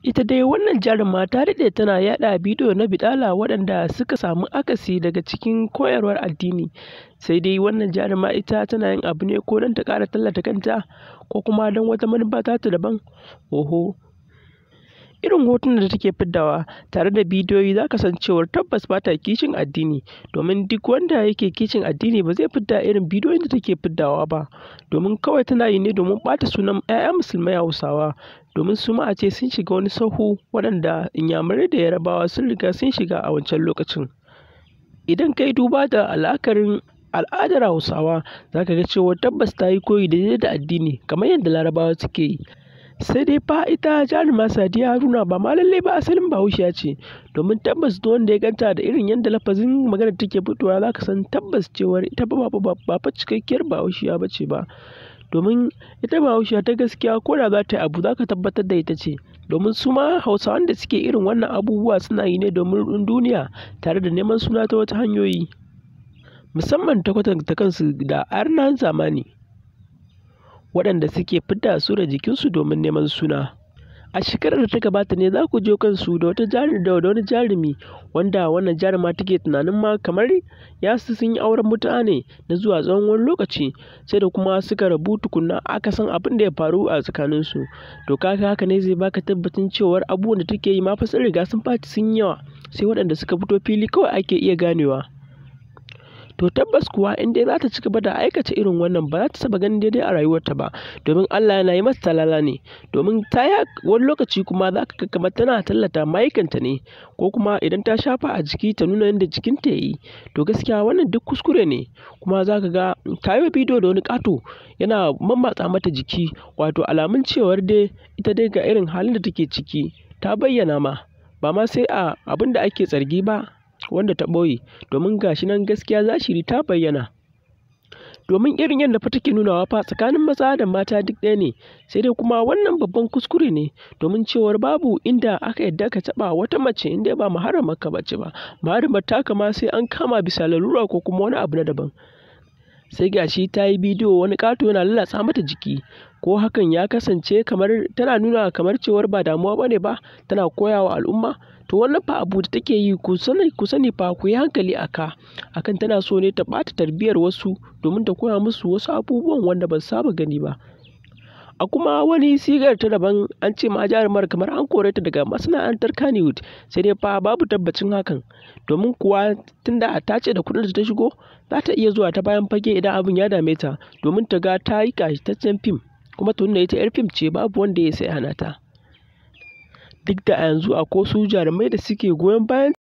Ita dai wannan jaruma ta daɗe tana yaɗa bidiyo na biɗala waɗanda suka samu akasi daga cikin koyarwar addini. Sai dai wannan jaruma ita tana yin abu ne ko don ta ƙara tallata kanta ko kuma don wata manufa tata daban. Oho! Irin hotunan da take fiddawa tare da bidiyoyi za ka san cewar tabbas ba ta kishin addini, domin duk wanda yake kishin addini ba zai fidda irin bidiyoyin da take fiddawa ba, domin kawai tana yi ne domin ɓata sunan 'ya'ya musulmai Hausawa, domin su ma a ce sun shiga wani sahu waɗanda Inyamurai da Yarabawa sun riga sun shiga a wancan lokacin. Idan ka yi duba da la'akarin al'adar Hausawa, za ka ga cewar tabbas ta yi koyi daidai da addini kamar yadda Larabawa suke yi. Sai dai fa ita jaruma Sadiya Haruna ba ma lallai ba asalin Bahaushiya ce, domin tabbas duk wanda ya ganta da irin yadda lafazin maganar take fitowa za ka san tabbas cewar ita ba fa cikakkiyar Bahaushiya ba ce ba. Domin ita Bahaushiya ta gaskiya ko da za ta yi abu za ka tabbatar da ita ce. Domin su ma Hausawan da suke irin wannan abubuwa suna yi ne domin ruɗin duniya tare da neman suna ta wata hanyoyi. Musamman ta kwatanta kansu da arnan zamani, waɗanda suke fidda surar jikinsu domin neman suna. A shekarar da ta gabata ne za ku jiyo kansu da wani jarumi wanda wannan jaruma take tunanin ma kamar ya sun yi auren mutu'a ne na zuwa tsawon wani lokaci, sai da kuma suka rabu tukunna aka san abin da ya faru a tsakaninsu. To kaga haka ne zai baka tabbacin cewar abubuwan da take yi ma fa sun riga sun ɓaci sun yi yawa, sai waɗanda suka fito fili kawai ake iya ganewa. To tabbas kuwa in dai za ta ci gaba da aikata irin wannan ba za ta taɓa ganin daidai a rayuwarta ba, domin Allah yana yi mata talala ne. Domin ta yi wani lokaci kuma za ka ga kamar tana tallata mayukanta ne, ko kuma idan ta shafa a jiki ta nuna yadda jikinta ya yi. To gaskiya wannan duk kuskure ne. Kuma za ka ga ta yi bidiyo da wani ƙato yana mammatsa mata jiki, wato alamun cewar dai ita dai ga irin halin da take ciki ta bayyana ma, ba ma sai a abin da ake zargi ba wanda ta ɓoye, domin ga shi nan gaskiya zahiri ta bayyana. Domin irin yadda fa take nunawa fa tsakanin maza da mata duk ɗaya ne, sai dai kuma wannan babban kuskure ne, domin cewar babu inda aka yadda ka taɓa wata mace in dai ba muharramarka ba ce ba, muharramar taka ma sai an kama bisa lalura ko kuma wani abu na daban. Sai ga shi ta yi bidiyo wani ƙato yana lallatsa mata jiki, ko hakan ya kasance kamar tana nuna kamar cewar ba damuwa ba ne ba, tana koya wa al'umma. To wannan fa abu da take yi ku sani fa ku yi hankali a ka, akan tana so ne ta ɓata tarbiyyar wasu domin ta koya musu wasu abubuwan wanda ba su saba gani ba. A kuma wani sigar ta daban an ce ma jarumar kamar an kore ta daga masana'antar Kannywood, sai dai fa babu tabbacin hakan, domin kuwa tunda ta ce da kuɗin da ta shigo za ta iya zuwa ta bayan fage idan abin ya dame ta, domin ta ga ta yi ƙayataccen fim, kuma ta nuna ita 'yar fim ce babu wanda ya isa ya hana ta. Duk da a yanzu akwai wasu jarumai da suke goyon bayan